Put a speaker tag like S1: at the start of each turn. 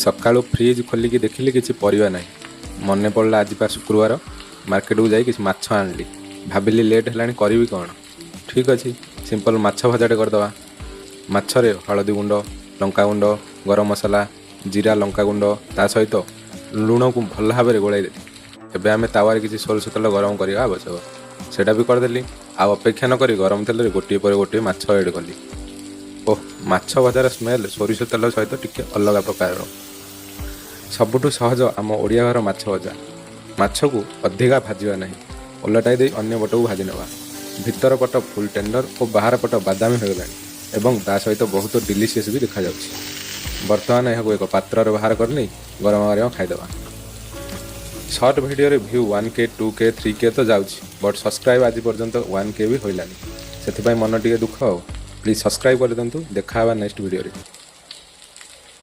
S1: ସକାଳୁ ଫ୍ରିଜ୍ ଖୋଲିକି ଦେଖିଲି, କିଛି ପରିବା ନାହିଁ। ମନେ ପଡ଼ିଲା, ଆଜି ପା ଶୁକ୍ରବାର। ମାର୍କେଟକୁ ଯାଇ କିଛି ମାଛ ଆଣିଲି। ଭାବିଲି, ଲେଟ୍ ହେଲାଣି, କରିବି କ'ଣ? ଠିକ୍ ଅଛି, ସିମ୍ପଲ୍ ମାଛ ଭଜାଟେ କରିଦେବା। ମାଛରେ ହଳଦୀ ଗୁଣ୍ଡ, ଲଙ୍କାଗୁଣ୍ଡ, ଗରମ ମସଲା, ଜିରା ଲଙ୍କା ଗୁଣ୍ଡ, ତା ସହିତ ଲୁଣକୁ ଭଲ ଭାବରେ ଗୋଳାଇ ଦେଲି। ଏବେ ଆମେ ତାୱାରେ କିଛି ସୋରିଷ ତେଲ ଗରମ କରିବା ଆବଶ୍ୟକ। ସେଇଟା ବି କରିଦେଲି। ଆଉ ଅପେକ୍ଷା ନ କରି ଗରମ ତେଲରେ ଗୋଟିଏ ପରେ ଗୋଟିଏ ମାଛ ଏଡ଼୍ କଲି। ଓଃ, ମାଛ ଭଜାର ସ୍ମେଲ୍ ସୋରିଷ ତେଲ ସହିତ ଟିକେ ଅଲଗା ପ୍ରକାରର। ସବୁଠୁ ସହଜ ଆମ ଓଡ଼ିଆ ଘର ମାଛ ଭଜା। ମାଛକୁ ଅଧିକା ଭାଜିବା ନାହିଁ, ଓଲଟାଇ ଦେଇ ଅନ୍ୟ ପଟକୁ ଭାଜି ନେବା। ଭିତର ପଟ ଫୁଲ୍ ଟେଣ୍ଡର ଓ ବାହାର ପଟ ବାଦାମୀ ହୋଇଗଲାଣି ଏବଂ ତା ସହିତ ବହୁତ ଡିଲିସିୟସ୍ ବି ଦେଖାଯାଉଛି। ବର୍ତ୍ତମାନ ଏହାକୁ ଏକ ପାତ୍ରରେ ବାହାର କରିନେଇ ଗରମ ଗରମ ଖାଇଦେବା। ସର୍ଟ ଭିଡ଼ିଓରେ ଭ୍ୟୁ 1K, 2K, 3K ତ ଯାଉଛି, ବଟ୍ ସବସ୍କ୍ରାଇବ୍ ଆଜି ପର୍ଯ୍ୟନ୍ତ 1K ବି ହୋଇଲାନି। ସେଥିପାଇଁ ମନ ଟିକେ ଦୁଃଖ। ଆଉ ପ୍ଲିଜ୍ ସବସ୍କ୍ରାଇବ୍ କରିଦିଅନ୍ତୁ। ଦେଖା ହେବା ନେକ୍ସଟ ଭିଡ଼ିଓରେ।